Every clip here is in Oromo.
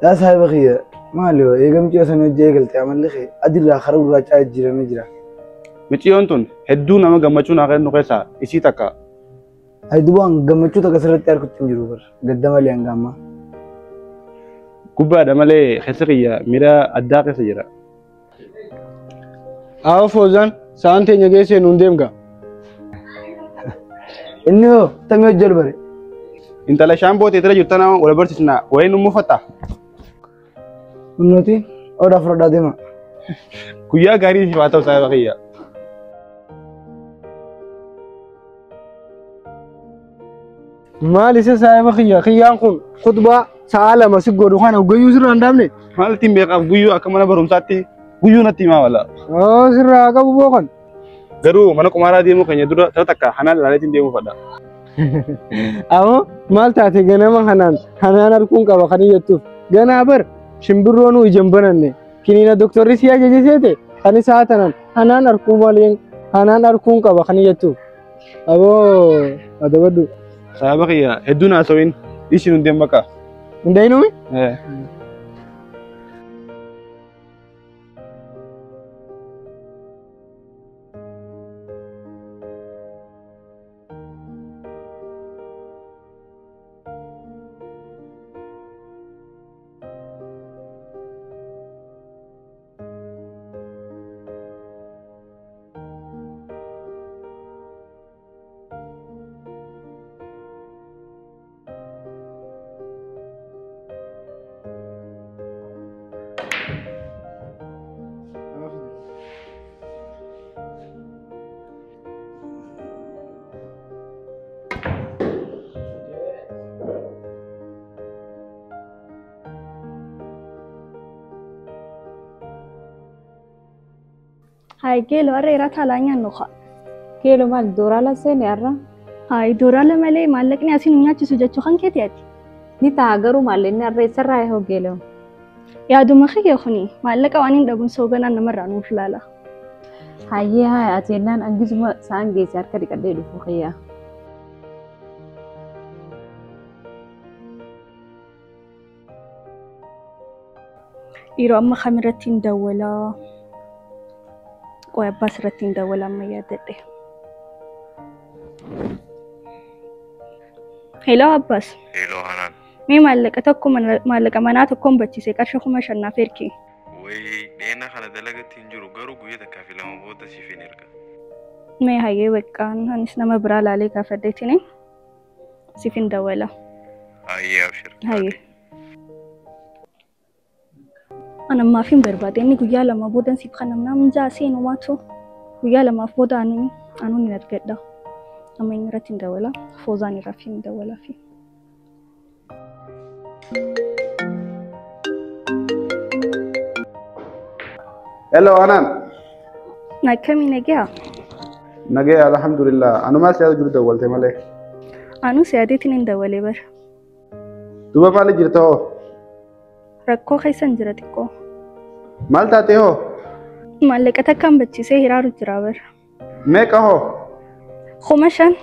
Yaa saahiba kiyya maali yoo eega miciyoo sanii hojii eegalte amalli kee adirraa karaa gurraachaa jijjiiramee jira. Miciyyoon tun hedduu nama gammachuu naa kennu keessaa isii takka. Ayi dubaan gammachuu takka sirratti arguutti hin jiru bar gadda malee hanga ammaa. Gubbaadha malee keessa kiyya miira addaa keessa jira. Awo Foozaan sa'aan teenya geessee nuun deemga. Inni hoo tamii hojii bare. Intala shaamboo teetira jirtu tana wal barsiisna wayiin nu mufatta. Nuti odaa fudhadhaa deema. Guyyaa gaarii siif haa ta'u saahiba kiyya. Maal isa saahiba kiyya kiyyaan kun khutbaa sa'a 2 si godhu kana guyyuu sirraa hin dhaabne. Maal ittiin beekaaf guyyuu akka mana barumsaatti guyyuu natti himaa wala. Oo sirraa haa qabu bookan. Garuu mana qumaaraa deemuu keenya dura tara takka hanaan ilaaleetiin deemuu fadha. Awoo maal taate ganama kanaan hanaan arguun qaba kan jettuuf ganaa bar shimbirroonuu ija hin bananne kiniina doktorri si ajaje seete kan isaa tanan hanaan arguu malee hanaan arguun qaba kan jettuuf. Aboo adabadhu. Saahiba kiyya hedduun haasawin dhiisii nun deemu bakka. Hundeenuu? Hai geelo har'a yeroo taalaa nyaannu kaa. Geelo maal dooraala seene har'a? Hai dooraala malee maallaqni asiin nu nyaachisu jechuu kan keeti ati. Ni ta'a garuu maallaqni har'a eessarraa hoo geelo? Yaaduma kiyya kuni maallaqa waan hin dhabuun sooganaan namarraa nuuf laala. Hayyee haa ati jennaan hangisuma sa'aan geesse harka dhiqadhee dhufu kiyya. Yeroo amma kamirratti hin dawwalaa? Qoy abbaas irratti hin dawwala amma yaadadhe. Hello Abbaas. Hello Hanaan. Mee maallaqa tokko maallaqa manaa tokkoon bachiise qarshii 5,000 naaf ergi. Wayii dheena kana dalagatti hin jiru garuu guyyaa takkaa fi 2 booda siif hin erga. Mee hayyee baqqaan anis nama biraa laalee gaafadheetini siif hin dawwala. Hayyee abshir. Hayyee. Ana ammaaf hin barbaade inni guyyaa 2 boodan siif kan namnaa minjaa seenumaatu guyyaa 2 booda anuun hin argadha. Amma inni irratti hin dawwala Foozaan irraa fi hin dawwalaa fi. Hello Anaan. Akkamii nagayaa? Nagayaa alhamdulillah. Anumaa si yaada jiru dawwalte malee. Anuu si yaadeetiin hin dawwalee bara. Duuba maali jirta hoo? Rakkoo keessan jira xiqqoo. Maal taate hoo? Maallaqa takkaan bachiisee hiraaru jira bara. Meeqa hoo? 5,000.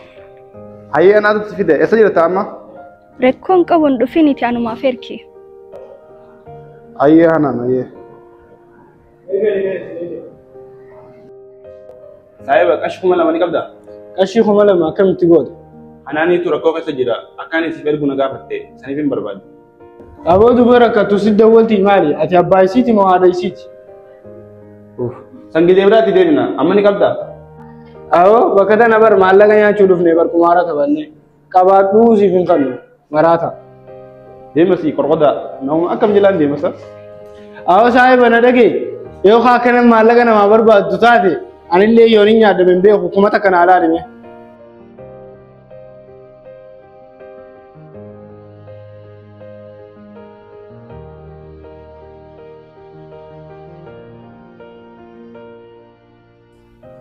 Hayyee anaatu si fide. Eessa jirta amma? Rakkoon qabu hin dhufin iti anumaaf ergi. Hayyee Hanaan hayyee. Saahiba qarshii 2,000 ni qabdaa? Qarshii 2,000 akkamitti goota? Hanaaniitu rakkoo keessa jira. Akkaan siif ergu na gaafatte saniif hin barbaadu. Aboo duba rakkattu si dawwaltii maali? Ati abbaa isiiti moo haadha isiiti? San gizee biraatti deemna. Amma ni qabdaa? Aboo bakka tana bar maallaqa nyaachuu dhufne bar kumaara taphanne qabaadhuu siif hin kennu maraata. Deemasi qorqodaa. Nama akkam jalaan deemasa? Aboo saahiba na dhagee yoo akkana maallaqa namaa barbaaddu taate anillee yoon hin nyaadame hin beeku 1000 naa laalime.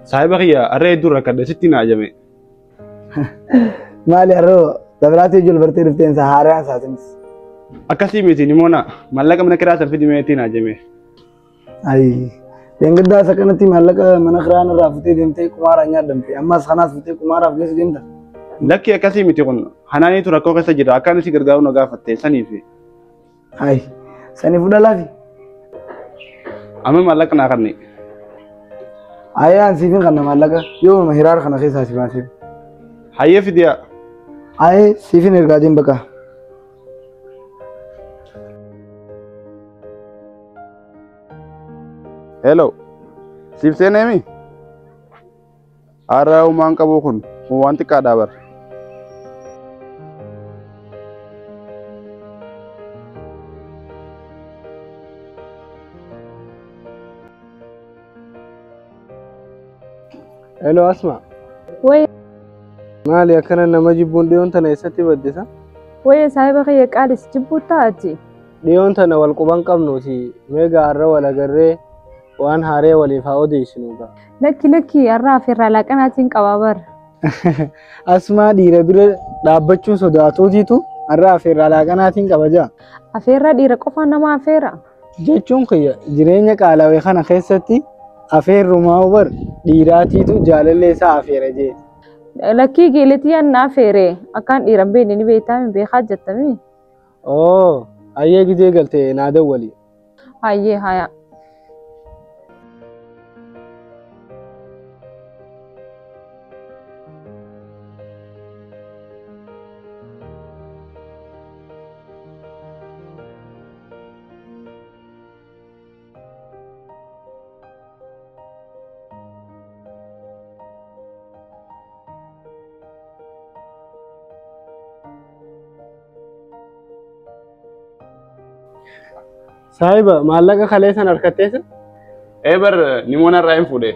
Saahiba kiyya har'a hedduu rakkadhe sitti na ajame. Maali har'oo dabalaatee ijoollee bartee dhufteen isaa haaraan isaatiinis. Akkasii miti ni moona maallaqa mana kiraa san fidi meetiin ajame. Ayi dheengaddaa isa kanatti maallaqa mana kiraan irraa futee deemtee kumaaraan nyaadamte ammas kanaas futee kumaaraaf geessu deemta. Lakki akkasii miti kun hanaaniitu rakkoo keessa jira akkaan si gargaaru na gaafatte saniifi. Ayi Saniifuu dhalaafi. Amma maallaqa naa kanne. Ayyaan siifin kanna maallaqa yooma hiraar kana keessaa si baasee. Hayyee fidiyaa. Ayyee siifin ergaatiin baqa. Hello. Siif seeneemi? Har'a uumaan qabu kun waan xiqqaadhaa bara. Hello Asma. Wayii Maali akkana nama jibbuun dhiyoon tana eessatti baddisa? Wayii saahiba kiyya qaalis jibbuu taati. Dhiyoon tana wal quban qabnuuti meegaa har'a wal agarree waan haaree waliif haa odeessinu ga'a. Lakki lakki har'a afeerraa laaqanaatiin qabaa bara. Asmaa dhiira bira dhaabbachuun sodaatuutiitu har'a afeerraa laaqanaatiin qaba jaa. Afeerraa dhiira qofaan nama afeera. Jechuun kiyya jireenya qaalawee kana keessatti afeerrumaa bar dhiiraatiitu jaalallee isaa afeera jee. Lakkii geeletii anna afeere akkaan dhiiran beekne ni beektaa hin beekaa jettamii. Oo hayyee gizee galtee naa dawwali. Hayyee haya. Saahiba maallaqa kalee san harkatteessa? Ee bar nimoona irraa hin fuudhe.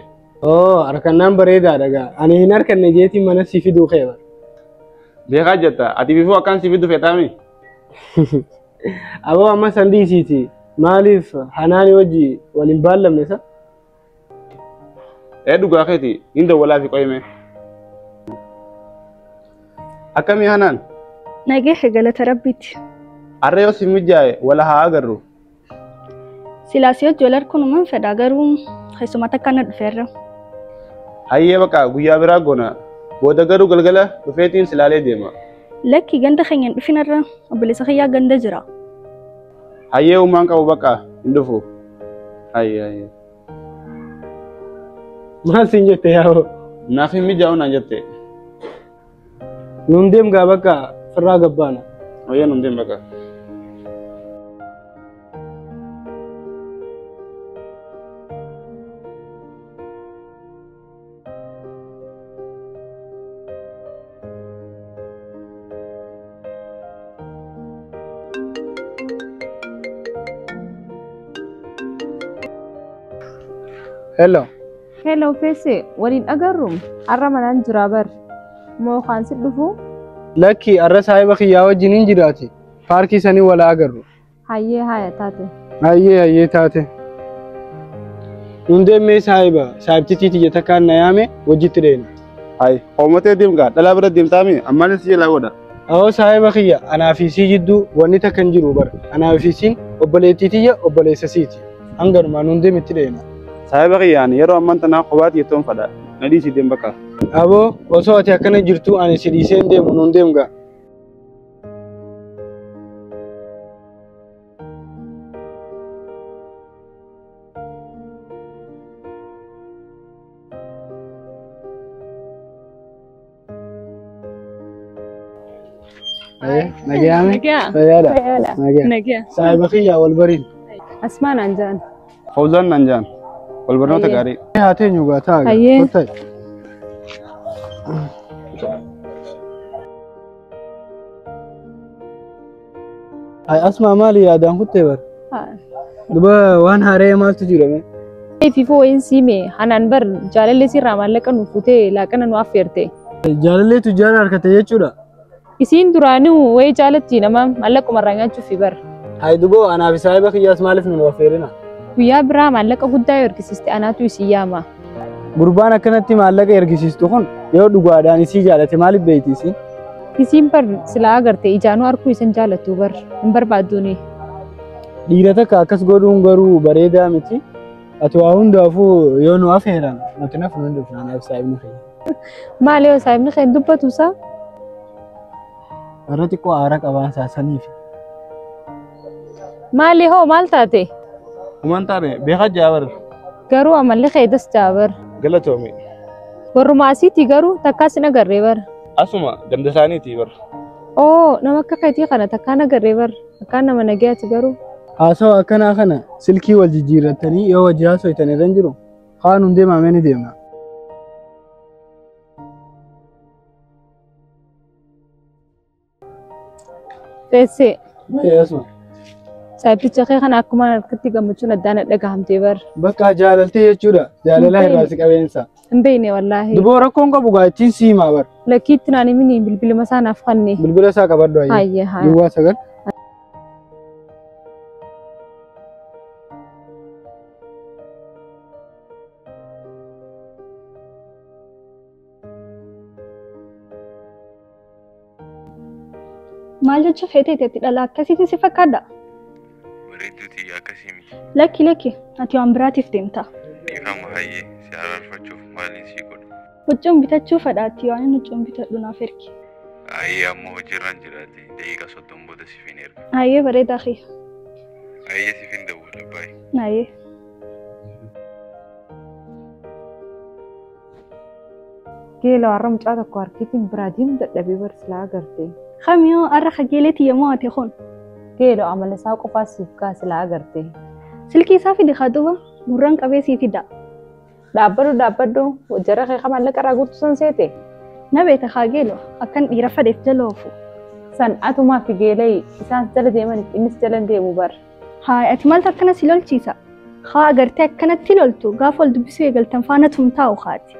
Oo harkannaan bareedaadha gaa. Ani hin harkanne jeetiin mana si fiduu kee bar. Beekaa jetta ati bifuu akkaan si fiddu feetaami? Aboo amma san dhiisiiti. Maaliif hanaani wajji waliin baallamne sa? Ee dhugaa keeti hin dawwalaa fi qoyime. Akkamii hanaan? Nagee galata rabbiiti. Har'a yoo si mijaa'e wala haa agarru. Silaasii hojii wal harkunumaan fedha garuu keessumatti akkana dhufeerra. Hayyee baqa guyyaa biraa goona. Booda garuu galgala dhufeetiin silaalee deema. Lakki ganda keenya hin dhufinarra obboleessa kiyyaa ganda jira. Hayyee uumaan qabu baqa hin dhufu. Hayyee hayyee. Maal siin jette yaa'oo? Naaf hin mijaa'u naan jette. Nuun deem gaa bakka firraa gabbaana. Hayyee nuun deem bakka. Hello. Hello Feese waliin agarru har'a manaan jiraa bar. Moo kaan si dhufu? Lakki har'a saahiba kiyyaa wajjin hin jiraati. Paarkii sanii wal agarru. Hayyee haya taate. Hayyee hayyee taate. Nuun deemee saahiba saahibtitii tiyya takkaan na yaame wajjitti deena. Hayi hoomatee deemgaa dhalaa bira deemtaami ammaanis si jalaa godha. Awoo saahiba kiyya anaa fi sii jidduu wanni takka hin jiru bara. Anaa fi siin obboleettii tiyya obboleessa siiti. Hanganumaa nuun deemitti deena. Saahiba kiyyaan yeroo ammaan tanaa kophaatti jettoon fadha. Na dhiisii deem bakka. Aboo osoo ati akkana jirtu ani si dhiisee hin deemu nuun deem gaa. Nagayaame? Nagaa. Fayyaadha. Nagaa. Nagaa. Saahiba kiyyaa wal bariin. Asmaa naan jaan. Fawzaan naan jaan. Wal barnoota gaarii. Haa teenyu gaa ta'a gaa. Hayyee. Kottaa. Ay Asmaa maali yaadaan kuttee bar? Duba waan haaree maaltu jira mee? Fiifoo wayiin siime hanaan bar jaalallee sirraa maallaqa nu fuutee laaqana nu affeerte. Jaalallee tujjaara harkate jechuudha. Isiin duraanuu wayii jaalatti nama maallaqumarraa nyaachuufi bar. Hay duboo anaaf saahiba kiyyaas maaliif nu affeerina? Guyyaa biraa maallaqa guddaa yoo ergisiiste anaatu isii yaama. Gurbaan akkanatti maallaqa ergisiistu kun yoo dhugaadhaan isii jaalate maaliif beekti isiin? Isiin bar silaa agarte ijaanuu arguu isin jaalattu bar hin barbaadduuni. Dhiira takka akkas godhuun garuu bareedaa miti. Ati waa hundaafuu yoo nu affeeran nuti nafu nu dhufna anaaf saahibni keenya. Maali yoo saahibni keenya dubbatu isaa? Warra xiqqoo aara qabaan saasaniif. Maali hoo maal taate? Humaan taane beekaa jaabar. Garuu amalli keedas jaabar. Galatoome. Warrumaa asiitii garuu takkaas hin agarree bara. Asuma ganda isaaniitii bara. Oo nama akka keetii kana takkaan agarree bara. Akkaan nama nagayaati garuu. Haasawa akkanaa kana silkii wal jijjiirrattanii yoo wajji haasoytan irra hin jiru kaan hundee maamee ni deemna. Feessee. Asuma. Saayibticha kee kana akkuma harkatti gammachuun addaan dhagahamtee bara. Bakka jaalaltee jechuudha. Jaalala irraa si qabeensa. Hin beekne wallaahi. Duboo rakkoon qabu gaa ittiin si himaa bara. Lakkiitti naan himini bilbiluma isaa naaf kanne. Bilbila isaa qabadhu ayyee. Hayyee haa. Duwwaa 9. Maal jechuuf feeteeti ati dhala akkasiitiin si fakkaadha? Bareedduu tiyya akkasii miti. Lakki lakki ati waan biraatiif deemta. Dhiifama hayyee si araarfachuuf maaliin sii godha? Huccuun bitachuu fadhaatti waan inni huccuun bitadhu naaf ergi. Hayyee amma hojiirraan jiraate daqiiqa 30 booda siif hin erga. Hayyee bareedaa kiyya. Hayyee siif hin dawwala baay'ee. Hayyee. Geeloo har'a mucaa tokko harkiitiin biraa deemu dadhabee bar silaa agarte. Kamiyoo har'a kajeeleetii yemmuu ate kun. Geeloo amala isaa qofaa siif gaa silaa agarte. Silkii isaa fidi haa duuba gurraan qabee sii fida. Dhaabbadhu dhaabbadhu jara kee maallaqa irraa guutuu san seete. Na beeta haa geeloo akkan dhiira fadheef jala oofu. San atumaa fi geelee isaan jala deeman innis jala deemu bar. Haa ati maaltu akkana si lolchiisa? Haa agartee akkanatti loltu gaafa wal dubbisuu eegaltan faana tumtaa'u haati.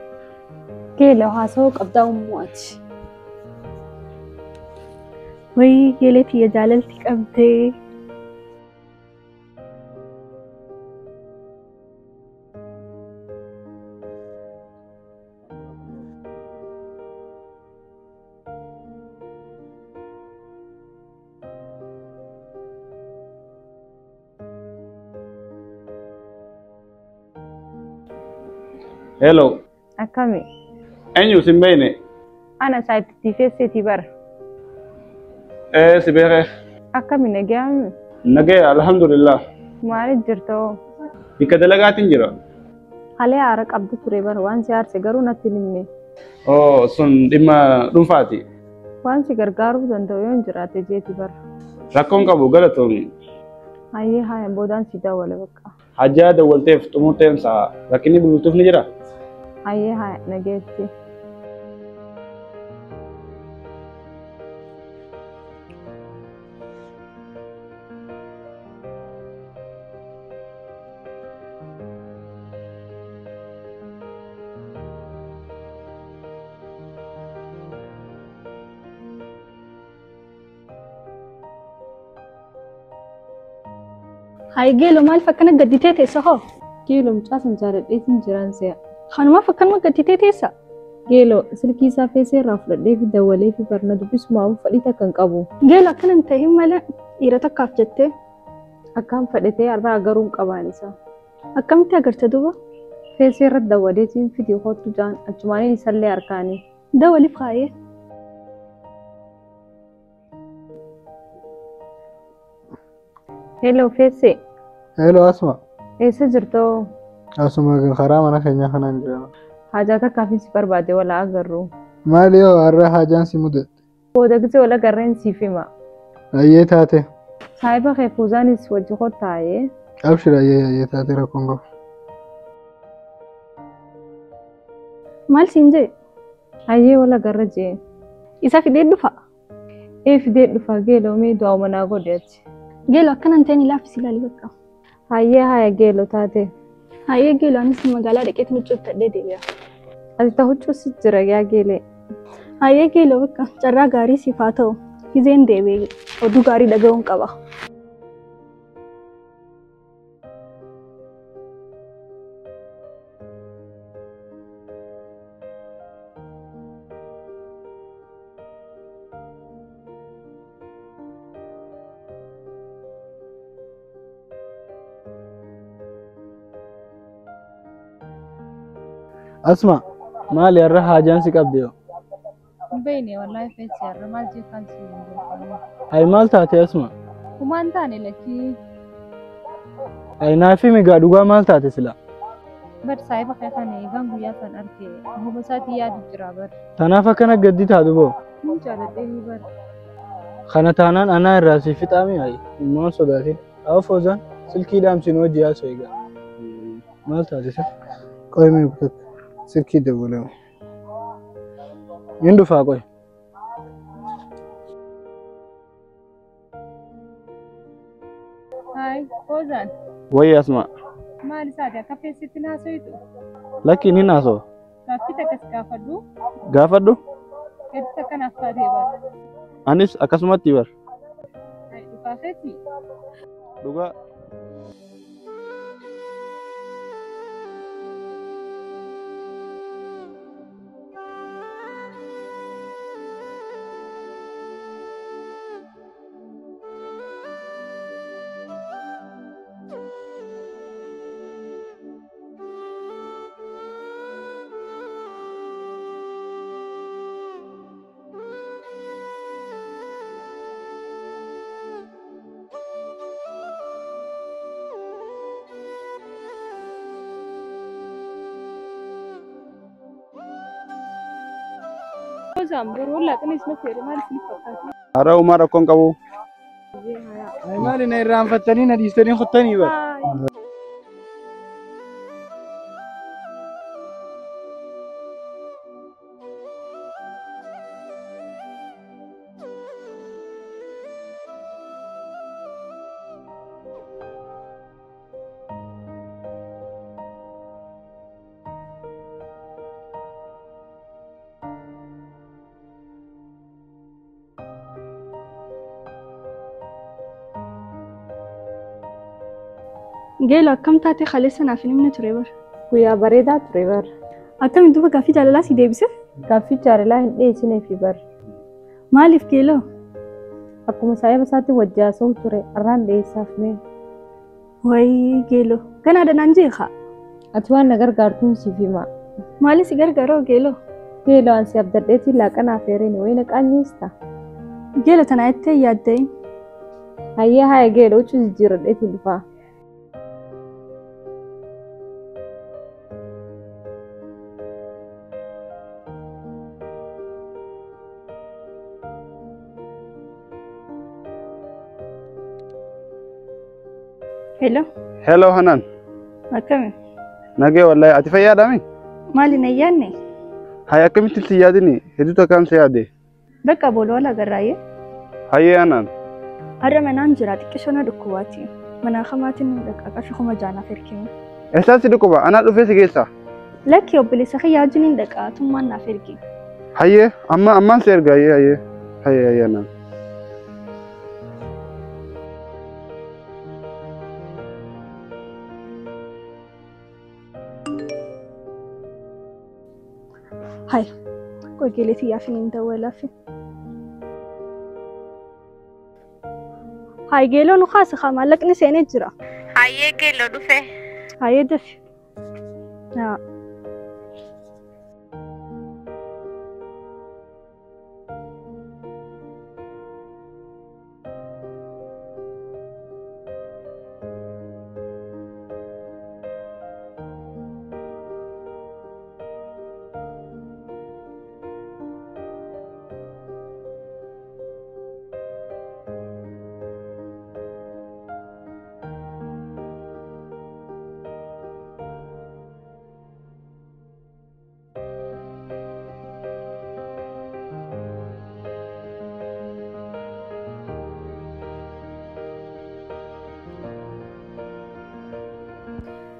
Geeloo haasawuu qabdaa uumuu ati. Wayii geelee tiyya jaalalti qabdee. Hello. Akkami? Eenyu si hin beekne? Ana saayibtittii feesseetii bara. Ee si beekee. Akkami nagayaami? Nagaya alhamdulillah. Maaliif jirta hoo? Bakka dalagaatiin jira. Halee haara qabdu ture bara waan si aarse garuu natti hin himne. Oo sun dhimma dhuunfaati. Waan si gargaaruu danda'u yoo hin jiraate jeeti bara. Rakkoon qabu galatoomi. Hayyee haaya boodaan si dawwala bakka. Hajjaa dawwalteef xumurteensa rakkinni bultuuf ni jira? Hayyee haaya nageetti. Hayi geeloo maaliif akkana gadditee teessa hoo? Geeloo mucaa san jaaladheetiin jiraan se'a. Kanumaaf akkanuma gadditee teessa? Geeloo silkii isaa feesee irraa fudhadhee fi dawwalee fi barna dubbisumaaf fedhii takka hin qabu. Geeloo akkana hin ta'in malee dhiira takkaaf jettee. Akkaan fedhatee har'aa garuu hin qabaan isa. Akkamitti agarta duuba? Feesee irratti dawwaleetiin fidii kootu jaan achumaaniin isallee harkaanii. Dawwaliif kaayee. Hello feesee. Hello Asma. Eessa jirtoo? Asuma karaa mana keenyaa kanaan jira. Haajaa takkaafin si barbaade wala agarru. Maali yoo har'a haajaan si mudatte? Booda gisee wal agarreen siif hima. Ayyee taate. Saayiba kee Fuuzaanis wajji kottaa'ee. Abshir ayyee ayyee taate rakkoon qabu. Maal siin jee? Ayyee wal agarra jee. Isa fidee dhufa? Ee fidee dhufa geeloo mee du'aa manaa godhe achi. Geeloo akkana hin ta'in laaffisi ilaali bakka. Hayyee haaya geeloo taate. Hayyee geeloo anis magaalaa dhaqeetti huccuu uffadhee deebi'a. Ati ta huccuu si jira yaa geelee. Hayyee geeloo bakka carraa gaarii siif haa ta'u. Gizeen deebi'ee oduu gaarii dhaga'uun qaba. Asma maali har'a haajaan si qabde yoo? Hin beekne wallaahi feesee har'a maal jeekaan si hin beeku. Hayi maal taate Asma? Humaan taane lakkii. Ay naaf himi gaa dhugaa maal taate sila? Bar saayiba kee kana eegaan guyyaa san arge homa isaatii yaadu jira bar. Tanaaf akkana gaddi taatu boo. Hin jaaladhee ni bar. Kana taanaan anaa irraa si fixaami hayi. Immoo sodaatin. Awa Foozaan silkii dhaamsin hojii haasoo egaa. Maal taate sa? Qoy mee takka silkii dabalamu. Hin dhufaa qoy. Hayi Foozaan Wayyi Asmaa. Maal isaati akka feesitti naasoyitu? Lakki ni naasoo. Gaaffii takkas gaafadhu. Gaafadhu. Hedduu takka naaf taatee bar. Anis akkasumatti bar. Hayi dhugaa feeti? Dhugaa. Foozaan boruu laaqana isin affeere maal isin fakkaata? Hara uumaa rakkoon qabu. Ay maali na irraanfattanii na dhiistanii kuttanii bar. Hayi. Geelo akkam taate kaleessa naaf hin himne ture bar. Guyyaa bareedaa ture bar. Akkamiin duuba gaaffii jaalalaa si deebise? Gaaffii jaalalaa hin dhiyeessineefi bar. Maaliif Geeloo? Akkuma saayiba isaatti wajji haasa'u ture arraan dhiyeessaaf mee. Wayii Geeloo ganaadha naan jeeqa. Ati waan na gargaartuun siif hima. Maaliif si gargaaroo Geeloo? Geeloo an si abdadheetiin laaqana affeereen wayii na qaanyeesta. Geeloo tanaa jettee yaadda'in. Hayyee haya Geeloo huccuu jijjiiradheetiin dhufaa. Hello, Hello Hanan. akkami? Nagee wallahi ati fayyaadhaami? Maali na yaadne? Hayi akkamitti si yaadini? Hedduu takkaan si yaade. Bakka booloo wal agarraayyee. Hayyee Hanan. Har'a manaan jira xiqqishoo na dhukkubaati. Mana hamaatiin nu dhaqa qarshii 6000 ergime. Eessaan si dhukkuba? Anaa dhufee si geessa. Lakki obboleessa kiyyaa wajjin hin dhaqa tummaan naaf ergi. Hayyee amma ammaan si erga hayyee hayyee. Hayyee hayyee Hanan. Hai, qoy geelee xiyyaaf hin dawwalaafi. Hai geeloo nu kaasa kaa maallaqni seenee jira. Hayyee Geeloo dhufe. Hayyee dafi. Haa.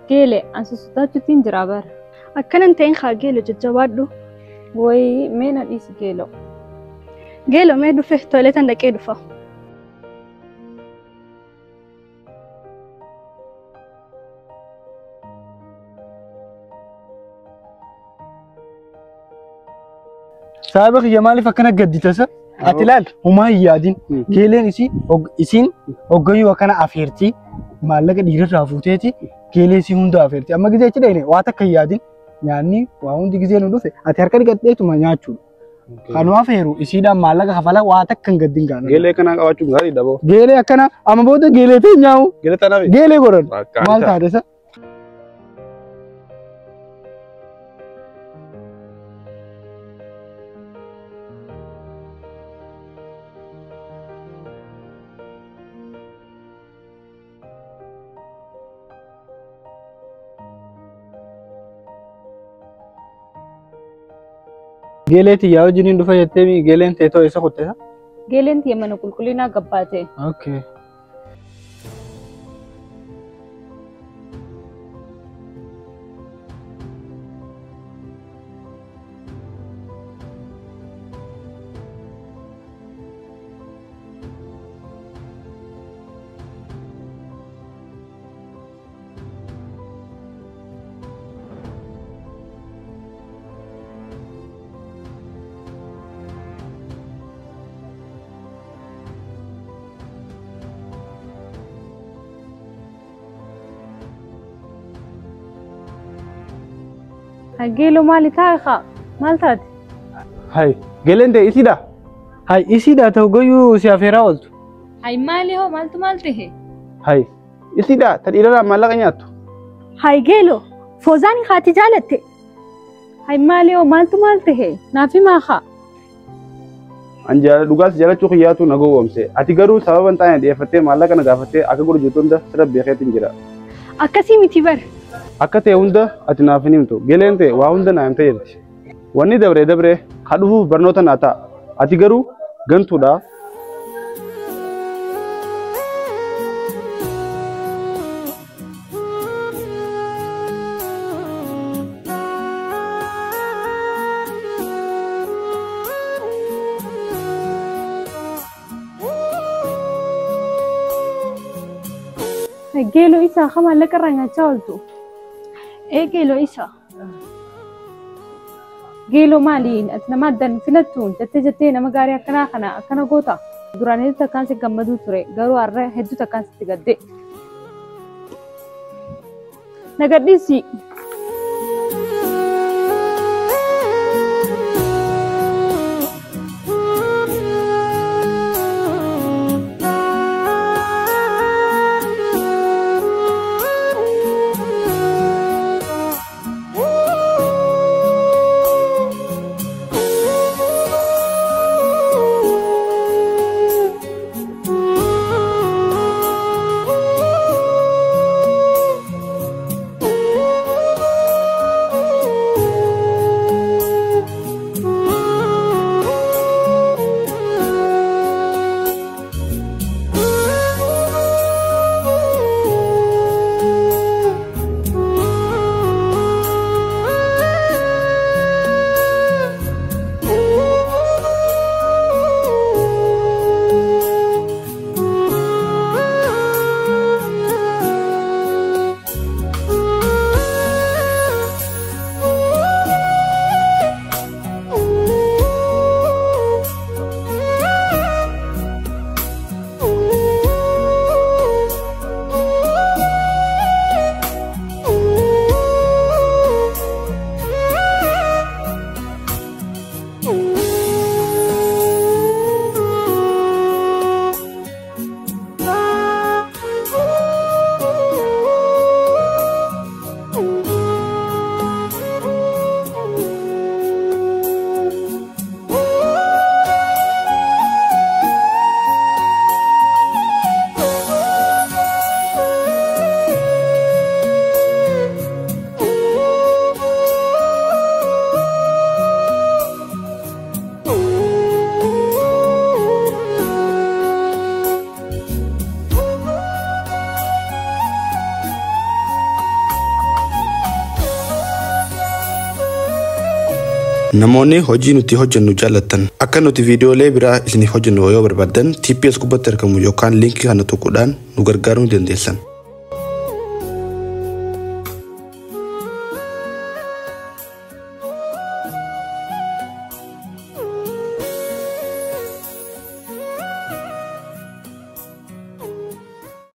Geele an sosodaachuttiin jira bar. Akkanan ta'in haa geelo jajjabaadhu. Wayii mee na dhiisi Geeloo. Geelo mee dhufe toiletan dhaqee dhufa. Saahiba kiyya maaliif akkana gaddita sa? Ati ilaal homaa hin yaadin. Geeleen isii isiin hoggayyuu akkana afeerti maallaqa dhiirarraa fuuteeti geelee isii hunda afeerti. Amma gizee achi dhayne waa takka hin yaadin. Nyaanni waa hundi gizee nu dhufe ati harka dhiqadheetuma nyaachuudha. Kan waa feeru isiidhaan maallaqa kafala waa takka hin gaddin gaana. Geelee kana qabaachuun gaariidha boo. Geelee akkana amma booda geelee ta'e nyaa'u. Geelee tanaaf. Geelee godhan. Maal taate isa? Geelee tiyyaa wajjiniin dhufa jettee geeleen teetoo eessa kutte isa? Geeleen tiyya mana qulqullinaa gabbaate. Okay. Geeloo maali taa'e maal taate? Hai, geeleen ta'e isiidha. Hai, isiidha ta'u gayyuu si afeeraa ooltu. Hai maali hoo maaltu maal ta'e? Hai, isiidha ta dhiirarraa maallaqa nyaattu. Hai geeloo, Foozaan haati jaalatte. Hai maali hoo maaltu maal ta'e? Naaf himaa haa. An dhugaas jaalachuu kiyyaatu na gowwoomse. Ati garuu sababa hin taane dhiyeeffattee maallaqa na gaafattee akka godhu jirtu hunda sirra beekeetiin jira. Akkasii miti bara. Akka ta'e hunda ati naaf hin himtu. Geeleen ta'e waa hunda naa himtee jirti. Wanni dabree dabree haa dhufuuf barnoota naa ta'a. Ati garuu gantuudha. Geeloo isaa kan maallaqa irraa nyaachaa ooltu. Ee geeloo isa. Geeloo maali ati nama addaan filattu jettee jettee nama gaarii akkanaa kana akkana goota. Duraan hedduu takkaan si gammaduu ture garuu har'a hedduu takkaan sitti gadde. Na gadhiisi. Namoonni hojii nuti hojjennu jaallattan akka nuti viidiyoolee biraa isiniif hojjennu yoo barbaaddan TPS gubbatti argamu yookaan liinkii kana tuquudhaan nu gargaaruu ni dandeessan.